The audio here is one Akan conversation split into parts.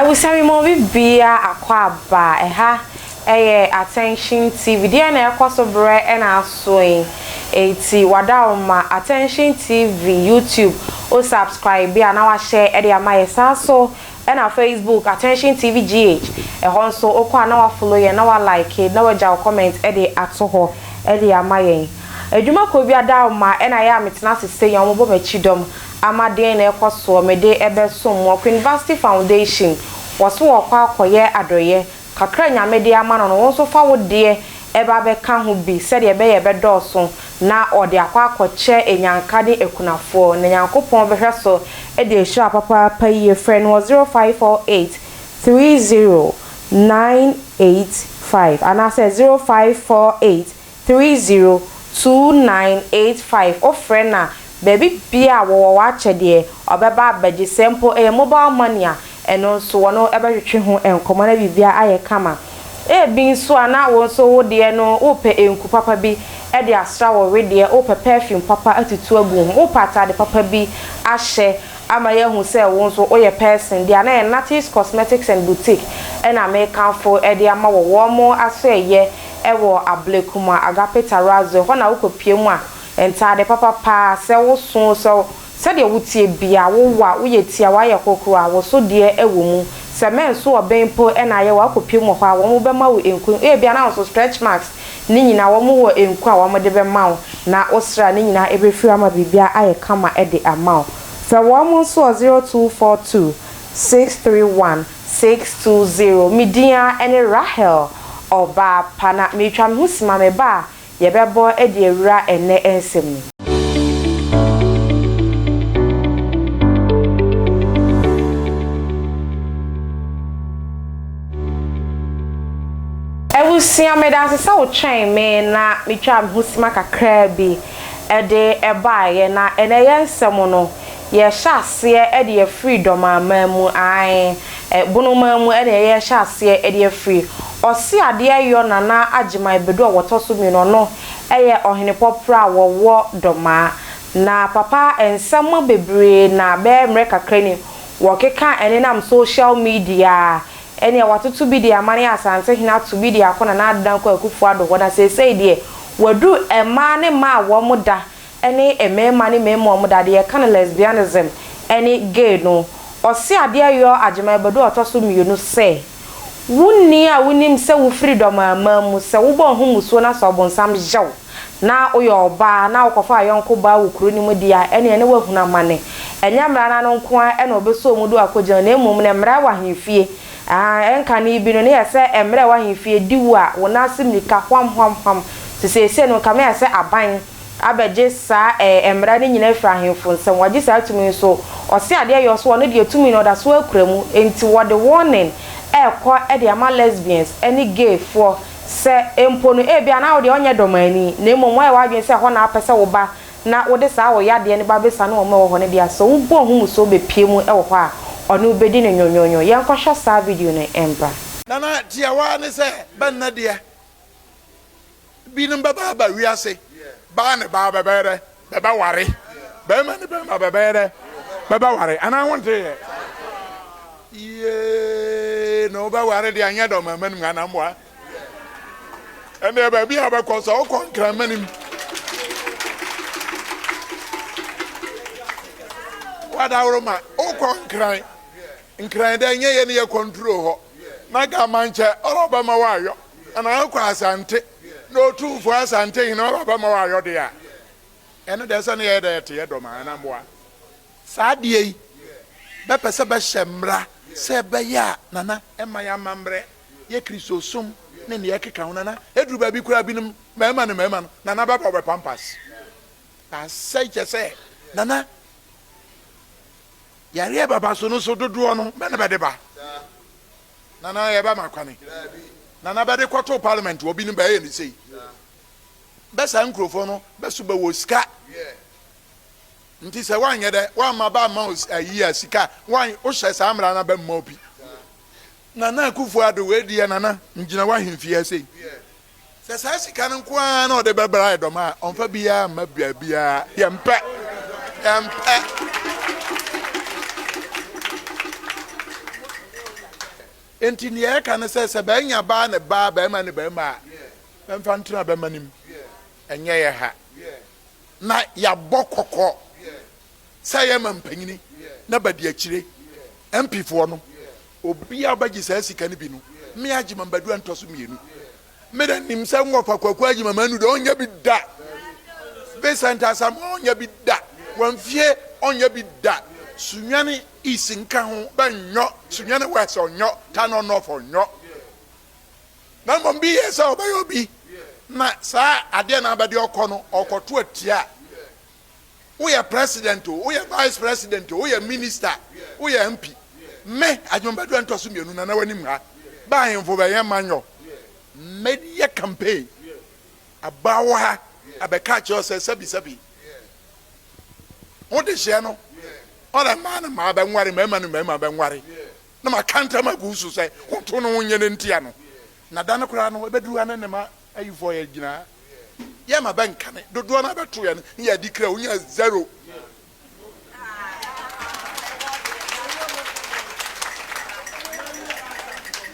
Abusua me ma obi bia akɔ aba ɛha ɛyɛ attention TV deɛ na ɛkɔ so brɛ ɛna aso yi eti wada wo ma attention TV YouTube o subscribe a na wahyɛ ɛde ama yɛ saa so Ɛna Facebook Attention TV GH ɛhɔ nso wokɔ a na wa follow yɛn na wa like na wagya wo comment de ato hɔ de ama yɛn. Adwuma kuo bi adaoma ɛna ɛyɛ a metena ase sei a wɔbɔ m'akyi dɔm ama deɛn na ɛkɔ soɔ mede ɛbɛsom mo. Queenvasty Foundation wɔse wɔkɔ akɔyɛ adɔeɛ Kakra a Nyame de ama no no, wo nso fa wo deɛ ba bɛka ho bi sɛdeɛ ɛbɛyɛ ɛbɛdɔɔso na ɔde akɔ akɔkyɛ anyanka ne akunafoɔ, na Nyankopɔn bɛhwɛ so de ahyira wo papaapa yie. Frɛ no wɔ 0548 30 985 anaasɛ 0548 302985 Wofrɛ no a, baabi biara a wɔwɔ w'akyɛdeɛ, ɔbɛba abɛgye. Sɛ mpo ɛyɛ mobile money a, ɛno nso wɔne bɛtwetwe ho nkɔmmɔ na biribiara ayɛ kama. Ebi nso a na wo nso wo deɛ no, wopɛ nku papa bi de asra wo wedeɛ, wopɛ perfume papa atutu agu wo ho, wopɛ ataade papa bi ahyɛ ama yɛahu sɛ wo nso woyɛ person deɛ a, na ɛyɛ Natty's Cosmetics and Boutique na mekamfo de ama wɔ wɔn asoɛeɛ wɔ Ablekuma Agape Terrazzo, ɛhɔ na wokɔpue mu a, ntaade papa paa, sɛ woso, sɛ sɛdeɛ woteɛ biara, wowɔ a, woyɛ tia, woayɛ kokoro a, wo so deɛ wɔ mu. Sɛ mɛnso ɔbɛn mpo na ayɛ wo a, wokɔpue mu wɔ hɔ a, wɔbɛma wo nku, ebia na wo nso stretch marks ne nyinaa, wɔwɔ nku a wɔde bɛma wo, na wosra a, ne nyinaa ɛbɛfiri ama biribiara ayɛ kama de ama wo. Frɛ wɔn nso wɔ 0242 631 620 Me din ara ne Rahel ɔbaa pa na meretwa me ho sima me ba a yɛbɛbɔ de awura ɛnnɛ nsɛm no mu. Abusua meda ase sɛ wotwɛn me na metwaa me ho sima kakraa bi de baeɛ na ɛnnɛ yɛn nsɛm no Yɛhyɛ aseɛ de afiri Dɔmaaman mu, ae, Bonoman mu na yɛhyɛ aseɛ de afiri. Ɔse adeɛ yɔ Nana Agyeman Badu a wɔtɔ so mmienu, ɔno yɛ ɔhene pɔprɛ a wɔwɔ Dɔmaa. Na papa nsɛm bebree na bɛyɛ mmerɛ kakra ni wɔkeka ɛnenam social media ɛneɛ watoto bi de ama ne Asantehene ato bi de akɔ Nana Addo Dankwa Akufo Addo hɔ na seesei deɛ waduru mmaa ne mmaa a wɔn da ne mmarima ne mmarima a wɔda deɛ yɛka no lesbianism ne gay no, ɔse adeɛ yɔ Agyeman Badu a ɔtɔ so mmienu sɛ, Wo nni a wonim sɛ wofiri dɔmaaman mu, sɛ wobɔ wo ho mmusuo na sɛ ɔbonsam yɛ wo na woyɛ ɔbaa na wokɔfa ayɔnko baa wo kuro no mu deɛ a, ɛneɛ ne woahunu amane. Ɛnyɛ mmara no ano nko ara na ɔbɛsɔ wo mu de wo akɔgyina na mmom no mmara wɔ ahemfie. Aah, ɛnkane bi no ne yɛ sɛ mmara ɛwɔ ahemfie di wo a, wo nan ase mmirika hwam hwam hwam. Te seesei no nkame ayɛ sɛ aban. abɛgye saa ɛɛ mmara no nyinaa afiri ahemfo nsam. Wagye saa tumi yi nso. Ɔse adeɛ yɔ so, ɔno deɛ tumi no ɔda so ara kura mu. Enti wɔde warning ɛrekɔ de ama lesbians ne gay foɔ sɛ mpo no ebia na wo deɛ ɔnyɛ dɔmani na mmom woayɛ w'adwene sɛ ɛhɔ na wopɛ sɛ woba na wode saa wo yadeɛ no ba bɛsiane wɔn a ɛwɔ hɔ no deɛ a, sɛ wobɔ wo ho mu sɛ wobɛpue mu wɔ hɔ a, ɔne wo bɛdi no nwonwonwo. Yɛnkɔhwɛ saa video no mbra. Nana, tiawa ne sɛ, bɛnnɛ deɛ, Binom bɛba aba wiase, baa ne baa bɛbɛyɛ dɛ? Bɛbɛware. Barima ne barima bɛbɛyɛ dɛ? Bɛbɛware. Anaa wonteeɛ? Yee, na wobɛware deɛ anyɛ dɛ ɔmamma no mu anaa mmoa? Ɛnneɛ baabi a wobɛkɔ sɛ wokɔ nkrama no mu. Wadaworo ma wokɔ nkran. Nkran dɛ nyɛ yɛ ne yɛ kɔnturo hɔ. Na gamankyɛ ɔrɔ bɛma woayɔ. Anaa ɔkɔ Asante na Otumfoɔ Asante hene ɔba bɛma wayɔ deɛ a, ɛno deɛ sɛ ne yɛyɛ dɛ yɛte yɛ dɔm a, ɛna mmoa. Saa adeɛ yi, bɛpɛ sɛ bɛhyɛ mmara sɛ ɛbɛyɛ a Nana ɛmma yɛ amammerɛ, yɛ Kristosom ne nea ɛkeka ho. Nana, ɛduru baabi koraa binom, mmarima ne mmarima no, Nana bɛba wɔbɛ pampas. Asɛe kyɛ sɛ, Nana, yareɛ baba so no so dodoɔ no, bɛ na bɛde ba. Nana yɛ bɛ ma kwane. Nana bɛ de kɔto parliament wɔ binom bɛ yɛ ne sei. Bɛ saa nkurɔfoɔ no bɛ so bɛ wɔ sika. Nti sɛ woanyɛ dɛ woamma bɛ amma wo ayi a sika woan wohyɛ saa mmara no bɛ mma wo bi. Nana Akufo Addo wei deɛ Nana ngyina w'ahemfie ha sei. Sɛ saa sika no nko ara na ɔde bɛbra ɛdɔm a, ɔmfa biara mma baabiara. Yɛmpɛ. Yɛmpɛ. Enti nea ɛka ne sɛ, sɛ bɛanya baa ne baa, barima ne barima a, bɛmfa ntena bɛma no mu, ɛnyɛ yɛ ha. Na yɛabɔ kɔkɔ sɛ yɛma mpanyini na badi akyire, MP foɔ no, obiara a ɔbɛgye saa sika no bi no, me Agyeman Badu a ntɔ so mmienu, me de nim sɛ nwɔfa Kwaku Agyeman Manu deɛ ɔnyɛ bi da, Vincent Asamoah ɔnyɛ bi da, Wamfie ɔnyɛ bi da, Sunyani East nka ho bɛnyɔ, Sunyani West ɔnyɔ, Tano North ɔnyɔ. Na mmom bi yɛ sɛ ɔbɛyɛ obi na saa adeɛ na abɛde ɔkɔ no ɔkɔto atia. Woyɛ president o, woyɛ vice president o, woyɛ minister, woyɛ MP. Me, Agyeman Badu a ntɔ so mmienu, Nana w'anim ha, bɛ ahemfo bɛyɛ manyɔ. Mɛyɛ campaign aba wo ha abɛka akyerɛ wo sɛ sɛbi sɛbi. Ho dehyeɛ no, ɔna mmaa no mmaa bɛnware, mmarima no mmarima bɛnware. Na maka ntam agu wo so sɛ honto no ho nyɛ no ntia no. Na da no koraa no, ɛbɛduru ha ne ne ma ayifoɔ yɛ gyina ha. Yɛ ma bɛnkane, dodoɔ no abɛto yɛ no, ne yɛ adi kra, wonya zero.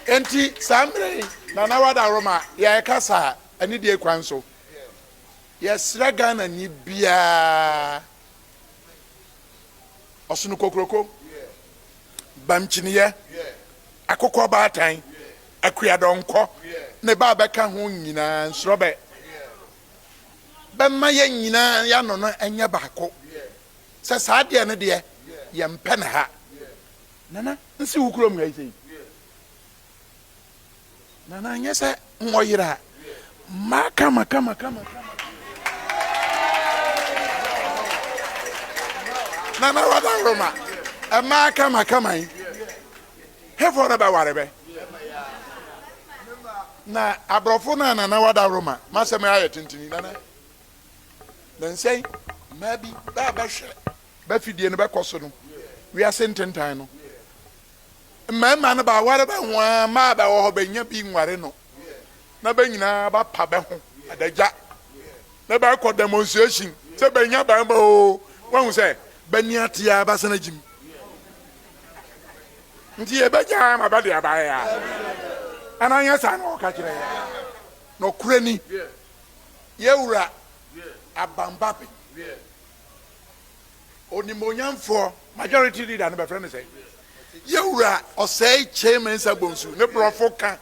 Enti saa mmerɛ yi, Nana Wadaroma, yɛrekasa anidie kwan so. Yɛsrɛ Ghanani biara, ɔsono kokroko, bamkyiniyɛ, akokɔ baatan, akuadɔnkɔ, ne ba a bɛka ho nyinaa nsrɔ bɛ. Bɛma yɛn nyinaa yɛano no nyɛ baako. Sɛ saa deɛ no deɛ, yɛmpɛ no ha. Nana, nsi wo kurom ha yi sei. Nana nyɛ sɛ nwɔyera mmaa kama kama kama. Nana wada roma mmaa kama kama yi. Hefo no bɛware bɛ. Na aborɔfo no a nana wada roma masɛm ayɛ tenteni nana. Na nsɛn mmaa bi bɛ bɛhwɛ bɛfidie no bɛkɔ so no wiase ntentan no. Mmarima no bɛaware bɛ ho ara, mmaa bɛwɔ hɔ bɛnya bi nware no, na bɛ nyinaa bɛapa bɛ ho adagya, na bɛakɔ demonstration sɛ bɛnya barima oo, wahu sɛ bɛni ate ara bɛasan agyim. Nti yɛbɛgya ama bɛde abaeɛ a, anaa nyɛ saa na ɔka kyerɛ yɛ? Nɔkorɛ ni, yɛwura Abambape. Onimuonyamfoɔ majority leader no bɛfrɛ no sɛn? Yɛwura Ɔsɛe Kyei Mensah Bonsu ne borɔfo ka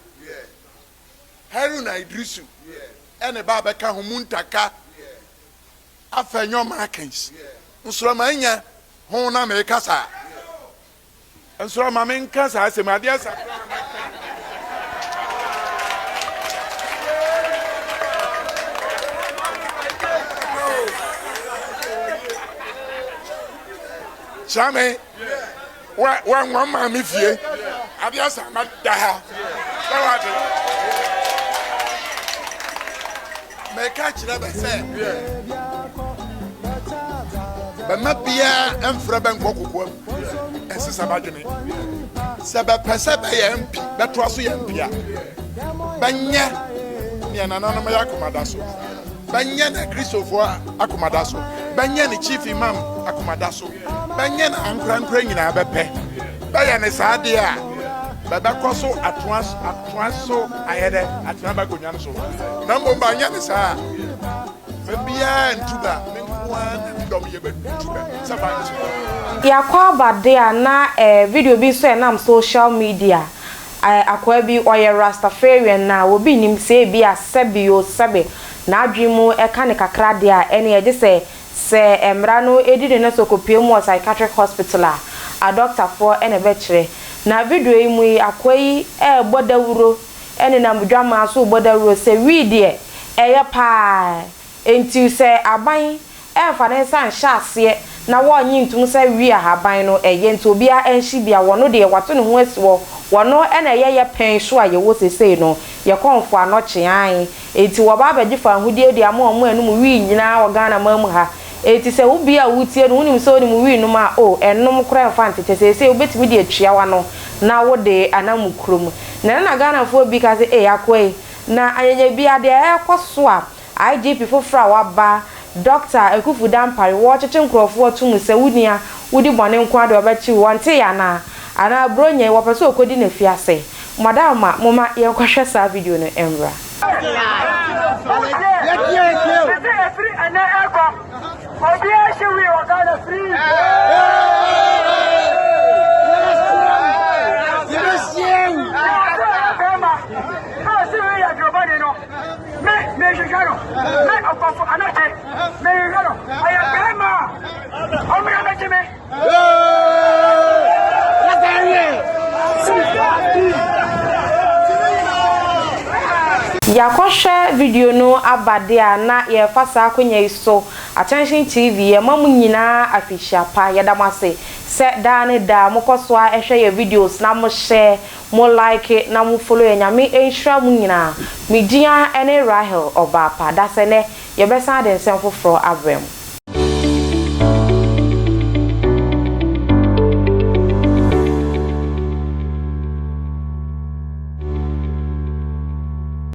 Haruna Iddrisu ɛne ba abɛka ho Muntaka Afenyo Markins nsoroma nya ho na mekasa. Nsoro ma menka saa asɛm adeɛ sa koraa na maka. Kyame, wa wa nwa maame fie. Adeɛ sa ma da ha. Sɛ wate. Meka kyerɛ bɛ sɛ bɛma biara mfrɛ bɛ nkɔ kokoam ɛnsesa b'adwene. Sɛ bɛpɛ sɛ bɛyɛ MP, bɛtoa so yɛ MP a, bɛnyɛ nea nananom yɛ akoma da so, bɛnyɛ na Kristofoɔ akoma da so, bɛnyɛ ne Chief Imam akoma da so, bɛnyɛ na ankorankora nyinaa bɛpɛ. Bɛyɛ ne saa deɛ a, bɛbɛkɔ so atoa atoa so ayɛ dɛ atena b'akonwa no so. Na mmom bɛanyɛ ne saa a, bɛ biara ntu bɛ a, me nko ara ne me dɔm yɛbɛtu bɛ sɛ bankye. Yɛakɔ aba de a na eh video bi nso ɛnam social media eh akoa bi ɔyɛ Rastafarian na obi nnim sɛ ebia sɛbe o sɛbe n'adwene mu ɛka no kakra deɛ a ɛneɛ gyesɛ Sɛ mmara no di ne no so kɔpue mu wɔ psychiatric hospital a, adɔktafoɔ na ɛbɛkyerɛ. Na video yi mu yi, akoa yi rebɔ dawuro nenam dwamaa so rebɔ dawuro sɛ wii deɛ ɛyɛ paa. Enti sɛ aban mfa ne nsa nhyɛ aseɛ na wɔnnye ntom sɛ wii ahaban no ɛyɛ nti obiara nhye bi a, wɔno deɛ wato ne ho asi hɔ. Wɔno na ɛyɛ yɛ pɛn so a yɛwɔ seesei no. Yɛkɔ mfoano kyeae. Enti wɔba abɛgye fawohodie de ama wɔn a ɛnom wii nyinaa wɔ Ghana man mu ha. Enti sɛ wo bia a wotie no wonim sɛ wonim wii nom a, oh, ɛnnom koraa mfa ntetɛ. Seesei wobɛtumi de atua w'ano na wode anam wo kurom. Na ɛno na Ghanafoɔ bi ka sɛ, ei akoa yi, na anyanya biara deɛ ɛrekɔ so a IGP foforɔ a waba, Dɔkta Akuffo Dampare, wɔrekyekye nkorɔfoɔ to mu sɛ wo nua wodi bɔne nko ara deɛ wɔbɛkye wo, wɔnteeɛ anaa? Anaa Buronya yi wɔpɛ sɛ ɔkɔdi no afiase? Madam a momma yɛnkɔhwɛ saa video no mmra. Yɛakɔhwɛ video no aba de a na yɛrefa saa akwanya yi so Attention TV yɛma mo nyinaa afirihyia pa. Yɛda mo ase sɛ daa ne daa mokɔ so ara hwɛ yɛn videos na mo share, mo like na mo follow yɛn. Nyame nhyira mo nyinaa. Me din ara ne Rahel Ɔbaapa. Dasɛ nɛ yɛbɛsan de nsɛm foforɔ abrɛ mo.